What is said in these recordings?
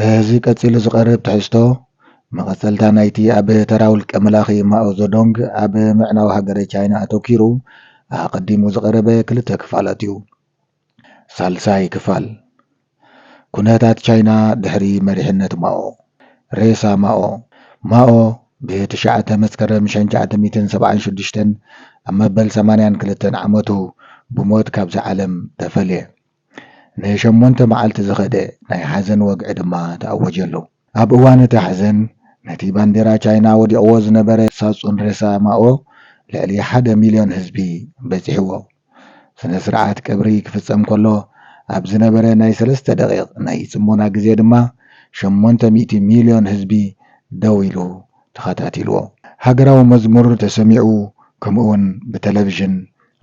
እዚ ቀጺሉ ዝቐርብ ትሕዝቶ፣ መቐጸልታ ናይቲ ኣብ ተራ ውልቀ መላኺ ማኦ ዘዶንግ ኣብ ምዕናው ሃገረ ቻይና ኣተኲሩ ኣቐዲሙ ዝቐረበ ክልተ ክፋላት እዩ። ሳልሳይ ክፋል፣ ኩነታት ቻይና ድሕሪ መሪሕነት ማኦ። ሬሳ ማኦ። ማኦ ብትሽዓተ መስከረም ሽሕን ትሽዓተ ሚእትን ሰብዓን ሽዱሽተን ኣብ መበል ሰማንያን ክልተን ዓመቱ ብሞት ካብዚ ዓለም ተፈልየ። ንሸሞንተ መዓልቲ ዝኸደ ናይ ሓዘን ወግዒ ድማ ተኣወጀሉ። ኣብ እዋን እቲ ሓዘን፣ ነቲ ባንዴራ ቻይና ወዲቕዎ ዝነበረ ሳጹን ሬሳ ማኦ ልዕሊ ሓደ ሚልዮን ህዝቢ በጺሕዎ። ስነ ስርዓት ቀብሪ ክፍጸም ከሎ፣ ኣብ ዝነበረ ናይ ሰለስተ ደቂቕ ናይ ጽሞና ግዜ ድማ፣ ሸሞንተ ሚእቲ ሚልዮን ህዝቢ ደው ኢሉ ተኸታቲልዎ። ሃገራዊ መዝሙር ተሰሚዑ፣ ከምኡውን ብቴሌቪዥን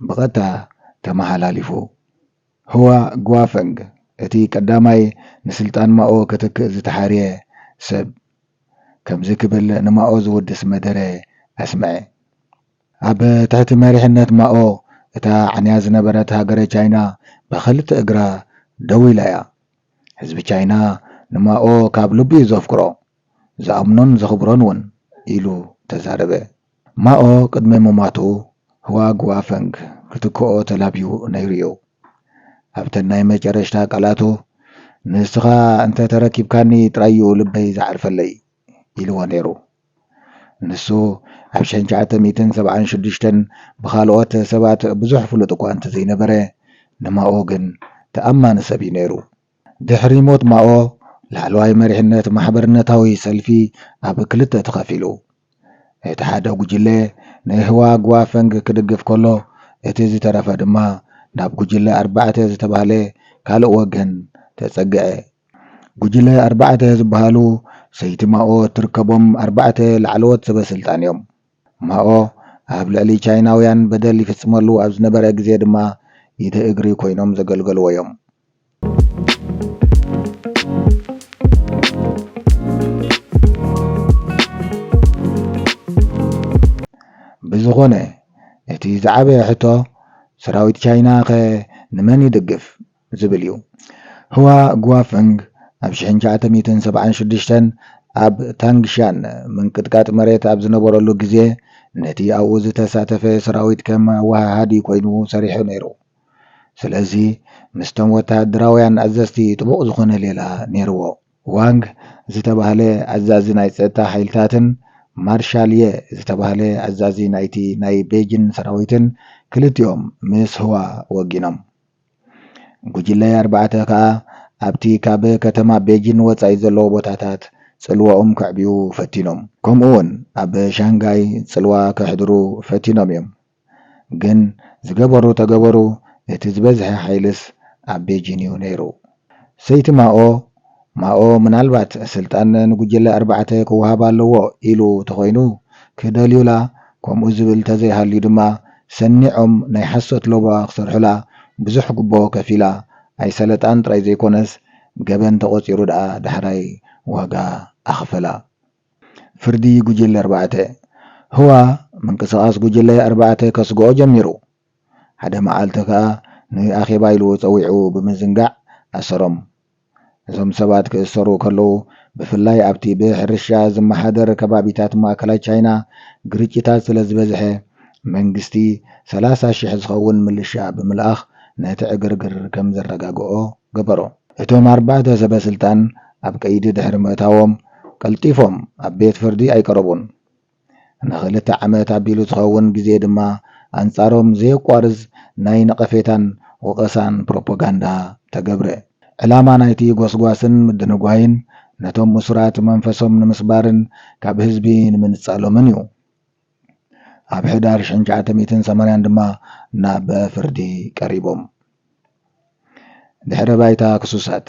ብቐጥታ ተመሓላሊፉ። ህዋ ጓፈንግ፣ እቲ ቀዳማይ ንስልጣን ማኦ ክትክእ ዝተሓርየ ሰብ፣ ከምዚ ክብል ንማኦ ዝውድስ መደረ ኣስምዐ። ኣብ ትሕቲ መሪሕነት ማኦ፣ እታ ዓንያ ዝነበረት ሃገረ ቻይና ብኽልተ እግራ ደው ኢላ እያ። ህዝቢ ቻይና ንማኦ ካብ ልቡ እዩ ዘፍቅሮ፣ ዝኣምኖን ዘኽብሮን እውን፣ ኢሉ ተዛረበ። ማኦ ቅድሚ ምሟቱ፣ ህዋ ጓፈንግ ክትክኦ ተላብዩ ነይሩ እዩ። ኣብተን ናይ መጨረሽታ ቃላቱ፣ "ንስኻ እንተ ተረኪብካኒ ጥራይ እዩ ልበይ ዝዓርፈለይ" ኢልዎ ነይሩ። ንሱ ኣብ ሽሕን ትሽዓተ ሚእትን ሰብዓን ሽዱሽተን ብኻልኦት ሰባት ብዙሕ ፍሉጥ እኳ እንተዘይነበረ፣ ንማኦ ግን ተኣማኒ ሰብ እዩ ነይሩ። ድሕሪ ሞት ማኦ፣ ላዕለዋይ መሪሕነት ማሕበርነታዊ ሰልፊ ኣብ ክልተ ተኸፊሉ። እቲ ሓደ ጉጅለ ንህዋ ጓፈንግ ክድግፍ ከሎ፣ እቲ ዝተረፈ ድማ ናብ ጉጅለ ኣርባዕተ ዝተባህለ ካልእ ወገን ተጸግዐ። ጉጅለ ኣርባዕተ ዝበሃሉ፣ ሰይቲ ማኦ እትርከቦም ኣርባዕተ ላዕለዎት ሰበ ስልጣን እዮም። ማኦ ኣብ ልዕሊ ቻይናውያን በደል ይፍጽመሉ ኣብ ዝነበረ ግዜ ድማ፣ ኢደ እግሪ ኮይኖም ዘገልገልዎ እዮም። ብዝኾነ፣ እቲ ዝዓበየ ሕቶ፣ ሰራዊት ቻይና ኸ ንመን ይድግፍ? ዝብል እዩ። ህዋ ጓፈንግ ኣብ ሽሕን ትሽዓተ ሚእትን ሰብዓን ሽዱሽተን ኣብ ታንግሻን ምንቅጥቃጥ መሬት ኣብ ዝነበረሉ ግዜ፣ ነቲ ኣብኡ ዝተሳተፈ ሰራዊት ከም ኣወሃሃዲ ኮይኑ ሰሪሑ ነይሩ። ስለዚ፣ ምስቶም ወተሃደራውያን ኣዘዝቲ ጥቡቕ ዝኾነ ሌላ ነይርዎ። ዋንግ ዝተባህለ ኣዛዚ ናይ ጸጥታ ሓይልታትን ማርሻል የ ዝተባህለ ኣዛዚ ናይቲ ናይ ቤጂን ሰራዊትን ክልቲኦም ምስ ህዋ ወጊኖም። ጉጅለ ኣርባዕተ ከኣ ኣብቲ ካብ ከተማ ቤጂን ወጻኢ ዘለዎ ቦታታት ጽልዋኦም ከዕብዩ ፈቲኖም። ከምኡ እውን ኣብ ሻንጋይ ጽልዋ ከሕድሩ ፈቲኖም እዮም። ግን ዝገበሩ ተገበሩ፣ እቲ ዝበዝሐ ሓይልስ ኣብ ቤጂን እዩ ነይሩ። ሰይቲ ማኦ፣ ማኦ ምናልባት ስልጣን ንጉጅለ ኣርባዕተ ክወሃብ ኣለዎ ኢሉ ተኾይኑ፣ ክደልዩላ፣ ከምኡ ዝብል ተዘይሃልዩ ድማ፣ ሰኒዖም ናይ ሓሶት ሎባ ክሰርሑላ፣ ብዙሕ ጉቦ ከፊላ፣ ኣይሰለጣን ጥራይ ዘይኮነስ፣ ገበን ተቖጺሩ ደኣ ዳሕራይ ዋጋ ኣኽፈላ። ፍርዲ ጉጅለ ኣርባዕተ። ህዋ ምንቅስቓስ ጉጅለ ኣርባዕተ ከስግኦ ጀሚሩ። ሓደ መዓልቲ ከኣ ንኣኼባ ኢሉ ጸዊዑ ብምዝንጋዕ ኣሰሮም። እዞም ሰባት ክእሰሩ ከለዉ፣ ብፍላይ ኣብቲ ብሕርሻ ዝመሓደር ከባቢታት ማእከላይ ቻይና ግርጭታት ስለ ዝበዝሐ፣ መንግስቲ ሰላሳ ሽሕ ዝኸውን ምልሻ ብምልኣኽ ነቲ ዕግርግር ከም ዘረጋግኦ ገበሮ። እቶም ኣርባዕተ ሰበ ስልጣን ኣብ ቀይዲ ድሕሪ ምእታዎም፣ ቀልጢፎም ኣብ ቤት ፍርዲ ኣይቀረቡን። ንኽልተ ዓመት ኣቢሉ ዝኸውን ግዜ ድማ ኣንጻሮም ዘየቋርጽ ናይ ነቐፌታን ወቐሳን ፕሮፓጋንዳ ተገብረ። ዕላማ ናይቲ ጎስጓስን ምድንጓይን ነቶም እሱራት መንፈሶም ንምስባርን ካብ ህዝቢ ንምንጻሎምን እዩ። ኣብ ሕዳር ሽሕን ትሽዓተ ሚእትን ሰማንያን ድማ ናብ ፍርዲ ቀሪቦም። ድሕረ ባይታ ክሱሳት።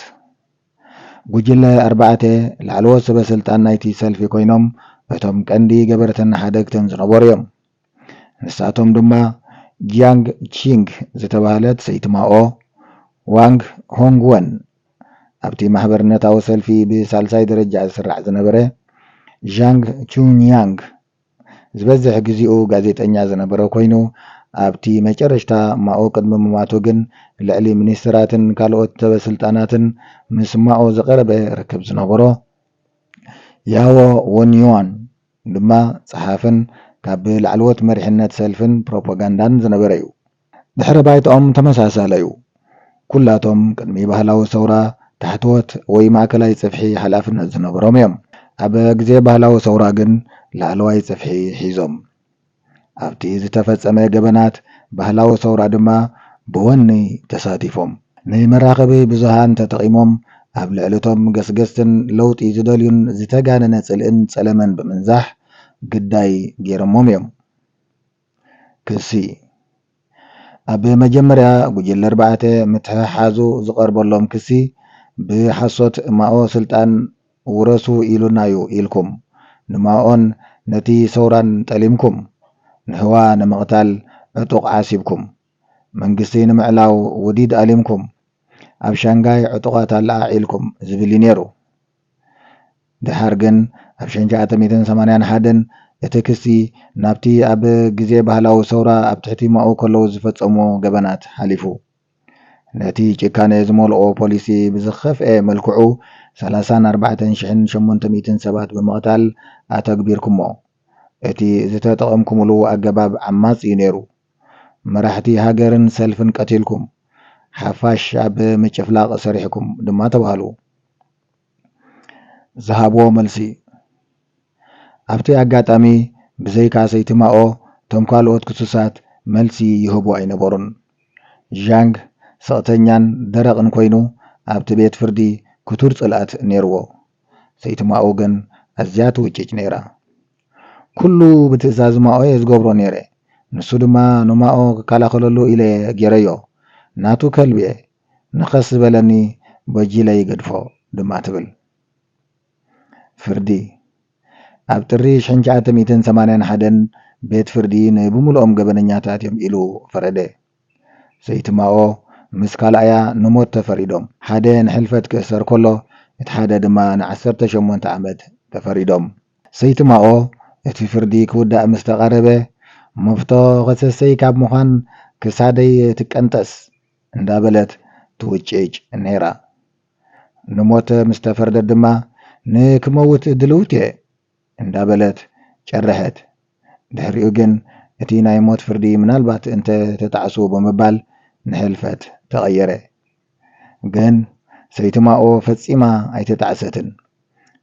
ጉጅለ ኣርባዕተ ላዕለዎት ሰበ ስልጣን ናይቲ ሰልፊ ኮይኖም፣ እቶም ቀንዲ ገበርትን ሓደግትን ዝነበሩ እዮም። ንሳቶም ድማ ጂያንግ ቺንግ ዝተባህለት ሰይቲ ማኦ፣ ዋንግ ሆንግወን፣ ኣብቲ ማሕበርነታዊ ሰልፊ ብሳልሳይ ደረጃ ዝስራዕ ዝነበረ ዣንግ ቹንያንግ፣ ዝበዝሕ ግዜኡ ጋዜጠኛ ዝነበረ ኮይኑ፣ ኣብቲ መጨረሽታ ማኦ ቅድሚ ምማቱ ግን ልዕሊ ሚኒስትራትን ካልኦት ሰበስልጣናትን ምስ ማኦ ዝቐረበ ርክብ ዝነበሮ ያዎ ወንዩዋን ድማ ጸሓፍን ካብ ላዕለዎት መሪሕነት ሰልፍን ፕሮፓጋንዳን ዝነበረ እዩ። ድሕረ ባይታኦም ተመሳሳሊ እዩ። ኩላቶም ቅድሚ ባህላዊ ሰውራ ታሕተዎት ወይ ማእከላይ ጽፍሒ ሓላፍነት ዝነበሮም እዮም። ኣብ ግዜ ባህላዊ ሰውራ ግን ላዕለዋይ ጽፍሒ ሒዞም። ኣብቲ ዝተፈጸመ ገበናት ባህላዊ ሰውራ ድማ ብወኒ ተሳቲፎም። ንመራኸቢ ብዙሃን ተጠቒሞም ኣብ ልዕሊ እቶም ገስገስትን ለውጢ ዝደልዩን ዝተጋነነ ጽልእን ጸለመን ብምንዛሕ ግዳይ ገይሮሞም እዮም። ክሲ ኣብ መጀመርያ ጉጅለ ኣርባዕተ ምትሕሓዙ ዝቐርበሎም ክሲ ብሓሶት ማኦ ስልጣን ውረሱ ኢሉናዩ ኢልኩም ንማኦን ነቲ ሰውራን ጠሊምኩም ንህዋ ንምቕታል ዕጡቕ ዓሲብኩም መንግስቲ ንምዕላው ውዲድ ኣሊምኩም ኣብ ሻንጋይ ዕጡቓት ኣለዓዒልኩም ዝብል እዩ ነይሩ። ደሓር ግን ኣብ ሽሕን ትሽዓተ ሚእትን ሰማንያን ሓደን እቲ ክሲ ናብቲ ኣብ ግዜ ባህላዊ ሰውራ ኣብ ትሕቲ ማኡ ከለዉ ዝፈጸሞ ገበናት ሓሊፉ። ነቲ ጭካነ ዝመልኦ ፖሊሲ ብዝኸፍኤ መልክዑ ሰላሳን ኣርባዕተን ሽሕን ሸሞንተ ሚእትን ሰባት ብምቕታል ኣተግቢርኩሞ። እቲ ዝተጠቐምኩምሉ ኣገባብ ዓማጺ እዩ ነይሩ። መራሕቲ ሃገርን ሰልፍን ቀቲልኩም፣ ሓፋሽ ኣብ ምጭፍላቕ ሰሪሕኩም ድማ ተባህሉ። ዝሃብዎ መልሲ፣ ኣብቲ ኣጋጣሚ ብዘይካ ሰይቲ ማኦ፣ እቶም ካልኦት ክሱሳት መልሲ ይህቡ ኣይነበሩን። ዣንግ ስቕተኛን ደረቕን ኮይኑ ኣብቲ ቤት ፍርዲ ክቱር ጽልኣት ነይርዎ። ሰይቲ ማኦ ግን ኣዝያ ትውጭጭ ነይራ። ኩሉ ብትእዛዝ ማኦ እየ ዝገብሮ ነይረ። ንሱ ድማ ንማኦ ክከላኸለሉ ኢለ ገይረዮ። ናቱ ከልቢ እየ። ንኸስ ዝበለኒ በጂለ ይገድፎ ድማ ትብል። ፍርዲ ኣብ ጥሪ ሽሕን ትሽዓተ ሚእትን ሰማንያን ሓደን ቤት ፍርዲ ንብምልኦም ገበነኛታት እዮም ኢሉ ፈረደ። ሰይቲ ማኦ ምስ ካልኣያ ንሞት ተፈሪዶም። ሓደ ንሕልፈት ክእሰር ከሎ እቲ ሓደ ድማ ንዓሰርተ ሸሞንተ ዓመት ተፈሪዶም። ሰይቲ ማኦ እቲ ፍርዲ ክውዳእ ምስ ተቓረበ፣ መፍቶ ከሰሰይ ካብ ምዃን ክሳደይ ትቀንጠስ እንዳበለት ትውጭጭ ነይራ። ንሞት ምስ ተፈርደት ድማ ንክመውት ድልውት እየ እንዳበለት ጨረሐት። ድሕሪኡ ግን እቲ ናይ ሞት ፍርዲ ምናልባት እንተ ተጣዕሱ ብምባል ንሕልፈት ተቐየረ። ግን ሰይቲ ማኦ ፈጺማ ኣይተጣዕሰትን።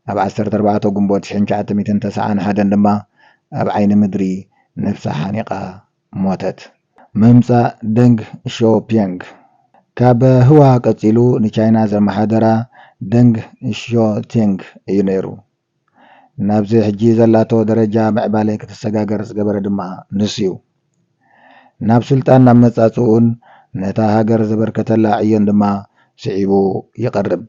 ኣብ ዓሰርተ ኣርባዕተ ግንቦት ሽሕን ትሽዓተ ሚእትን ተስዓን ሓደን ድማ ኣብ ዓይኒ ምድሪ ነብሳ ሓኒቓ ሞተት። ምምጻእ ደንግ ሾፒንግ ካብ ህዋ ቀጺሉ ንቻይና ዘመሓደራ ደንግ ሾቲንግ እዩ ነይሩ። ናብዚ ሕጂ ዘላቶ ደረጃ ምዕባለ ክትሰጋገር ዝገበረ ድማ ንሱ እዩ። ናብ ስልጣን ኣመጻጽኡን ነታ ሃገር ዘበርከተላ ዕዮን ድማ ስዒቡ ይቐርብ።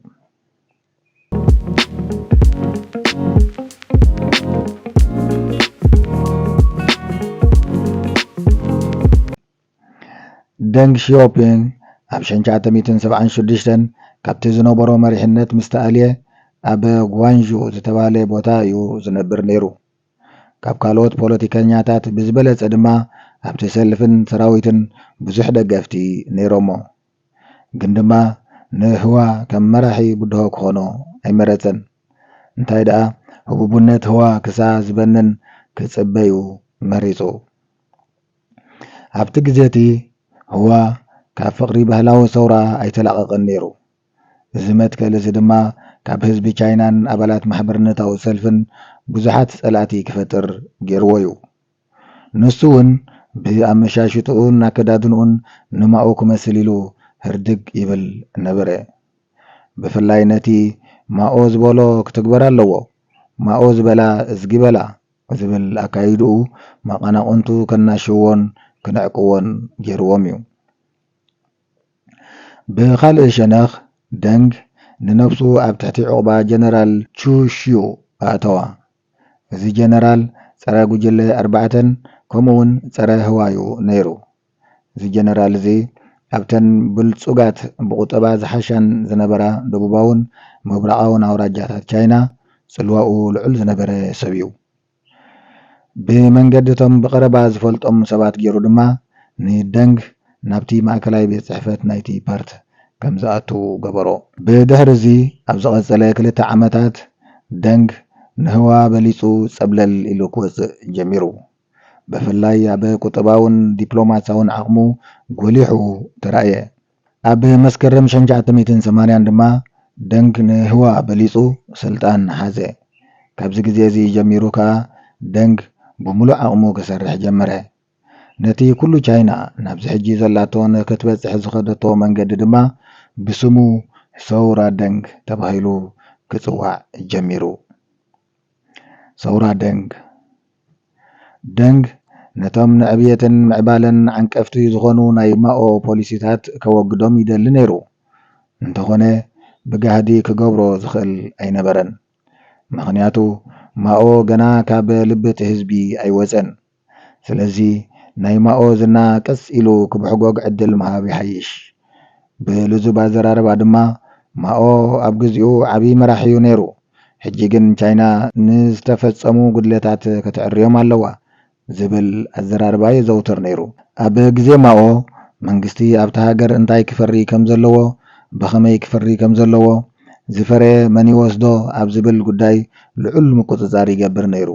ደንግ ሺዮፒንግ ኣብ ሽሕን ትሽዓተ ሚእትን ሰብዓን ሽዱሽተን ካብቲ ዝነበሮ መሪሕነት ምስ ተኣልየ፣ ኣብ ጓንዡ ዝተባህለ ቦታ እዩ ዝነብር ነይሩ። ካብ ካልኦት ፖለቲከኛታት ብዝበለጸ ድማ ኣብቲ ሰልፍን ሰራዊትን ብዙሕ ደገፍቲ ነይሮሞ። ግን ድማ ንህዋ ከም መራሒ ብድሆ ክኾኖ ኣይመረጸን። እንታይ ደኣ፣ ህቡብነት ህዋ ክሳብ ዝበንን ክጽበዩ መሪጹ። ኣብቲ ግዜ እቲ ህዋ ካብ ፍቕሪ ባህላዊ ሰውራ ኣይተላቐቐን ነይሩ። እዚ መትከል እዚ ድማ ካብ ህዝቢ ቻይናን ኣባላት ማሕበርነታዊ ሰልፍን ብዙሓት ጸላእቲ ክፈጥር ገይርዎ እዩ። ንሱ እውን ብኣመሻሽጥኡን ኣከዳድንኡን ንማኦ ክመስል ኢሉ ህርድግ ይብል ነበረ። ብፍላይ ነቲ ማኦ ዝበሎ ክትግበር ኣለዎ፣ ማኦ ዝበላ እዝጊ በላ ዝብል ኣካይድኡ መቐናቕንቱ ከናሽዎን ክነዕቅዎን ገይርዎም እዩ። ብኻልእ ሸነኽ ደንግ ንነብሱ ኣብ ትሕቲ ዑቕባ ጀነራል ቹ ሽዩ ኣእተዋ። እዚ ጀነራል ጸረ ጉጅለ ኣርባዕተን ከምኡ እውን ጸረ ህዋዩ ነይሩ። እዚ ጀነራል እዚ ኣብተን ብልጹጋት ብቑጠባ ዝሓሻን ዝነበራ ደቡባውን ምብራቓውን ኣውራጃታት ቻይና ጽልዋኡ ልዑል ዝነበረ ሰብ እዩ። ብመንገዲ እቶም ብቐረባ ዝፈልጦም ሰባት ገይሩ ድማ ንደንግ ናብቲ ማእከላይ ቤት ጽሕፈት ናይቲ ፓርት ከም ዝኣቱ ገበሮ። ብድሕሪ እዚ ኣብ ዝቐጸለ ክልተ ዓመታት ደንግ ንህዋ በሊጹ ጸብለል ኢሉ ክወጽእ ጀሚሩ። ብፍላይ ኣብ ቁጠባውን ዲፕሎማሲያውን ዓቕሙ ጎሊሑ ተራእየ። ኣብ መስከረም ሽሕን ትሽዓተ ሚእትን ሰማንያን ድማ ደንግ ንህዋ በሊጹ ስልጣን ሓዘ። ካብዚ ግዜ እዚ ጀሚሩ ከኣ ደንግ ብምሉእ ዓቕሙ ክሰርሕ ጀመረ። ነቲ ኩሉ ቻይና ናብዚ ሕጂ ዘላቶ ንክትበጽሕ ዝኸደቶ መንገዲ ድማ ብስሙ ሰውራ ደንግ ተባሂሉ ክጽዋዕ ጀሚሩ። ሰውራ ደንግ። ደንግ ነቶም ንዕብየትን ምዕባለን ዓንቀፍቲ ዝኾኑ ናይ ማኦ ፖሊሲታት ከወግዶም ይደሊ ነይሩ። እንተኾነ ብጋህዲ ክገብሮ ዝኽእል ኣይነበረን። ምኽንያቱ ማኦ ገና ካብ ልቢ እቲ ህዝቢ ኣይወጸን። ስለዚ ናይ ማኦ ዝና ቀስ ኢሉ ክብሕጎግ ዕድል ምሃብ ይሓይሽ። ብልዙብ ኣዘራርባ ድማ ማኦ ኣብ ግዚኡ ዓብዪ መራሒ እዩ ነይሩ። ሕጂ ግን ቻይና ንዝተፈጸሙ ጉድለታት ክትዕርዮም ኣለዋ ዝብል ኣዘራርባ የዘውትር ነይሩ። ኣብ ግዜ ማኦ መንግስቲ ኣብታ ሃገር እንታይ ክፈሪ ከም ዘለዎ፣ ብኸመይ ክፈሪ ከም ዘለዎ፣ ዝፈረየ መን ይወስዶ ኣብ ዝብል ጉዳይ ልዑል ምቁጽጻር ይገብር ነይሩ።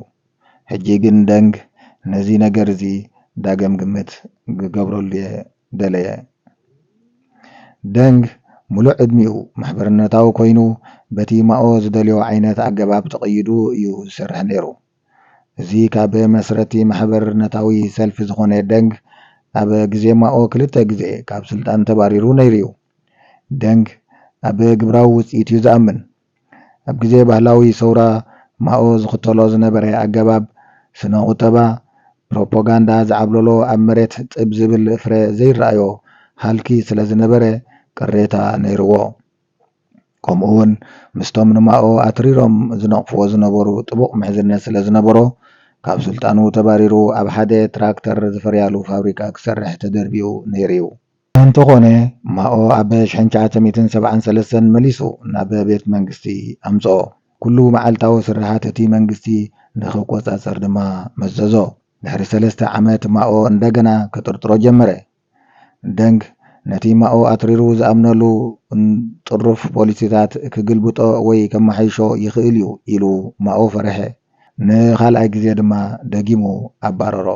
ሕጂ ግን ደንግ ነዚ ነገር እዚ ዳግም ግምት ክገብረሉ እየ ደለየ። ደንግ ሙሉእ ዕድሚኡ ማሕበርነታዊ ኮይኑ በቲ ማኦ ዝደልዮ ዓይነት ኣገባብ ተቐይዱ እዩ ዝሰርሕ ነይሩ። እዚ ካብ መስረቲ ማሕበርነታዊ ሰልፊ ዝኾነ ደንግ ኣብ ግዜ ማኦ ክልተ ግዜ ካብ ስልጣን ተባሪሩ ነይሩ እዩ። ደንግ ኣብ ግብራዊ ውፅኢት እዩ ዝኣምን። ኣብ ግዜ ባህላዊ ሰውራ ማኦ ዝኽተሎ ዝነበረ ኣገባብ ስነ ቁጠባ ፕሮፓጋንዳ ዝዓብለሎ ኣብ መሬት ጥብ ዝብል ፍረ ዘይረኣዮ ሃልኪ ስለ ዝነበረ ቅሬታ ነይርዎ። ከምኡ እውን ምስቶም ንማኦ ኣትሪሮም ዝነቕፍዎ ዝነበሩ ጥቡቕ ምሕዝነት ስለ ዝነበሮ ካብ ስልጣኑ ተባሪሩ ኣብ ሓደ ትራክተር ዝፈርያሉ ፋብሪካ ክሰርሕ ተደርብዩ ነይሩ እዩ። እንተኾነ ማኦ ኣብ ሽሕን ትሽዓተ ሚእትን ሰብዓን ሰለስተን መሊሱ ናብ ቤት መንግስቲ ኣምጽኦ። ኩሉ መዓልታዊ ስርሓት እቲ መንግስቲ ንኽቆጻጸር ድማ መዘዞ። ድሕሪ ሰለስተ ዓመት ማኦ እንደገና ክጥርጥሮ ጀመረ። ደንግ ነቲ ማኦ ኣትሪሩ ዝኣምነሉ ጥሩፍ ፖሊሲታት ክግልብጦ ወይ ከመሓይሾ ይኽእል እዩ ኢሉ ማኦ ፈርሐ። ንኻልኣይ ግዜ ድማ ደጊሙ ኣባረሮ።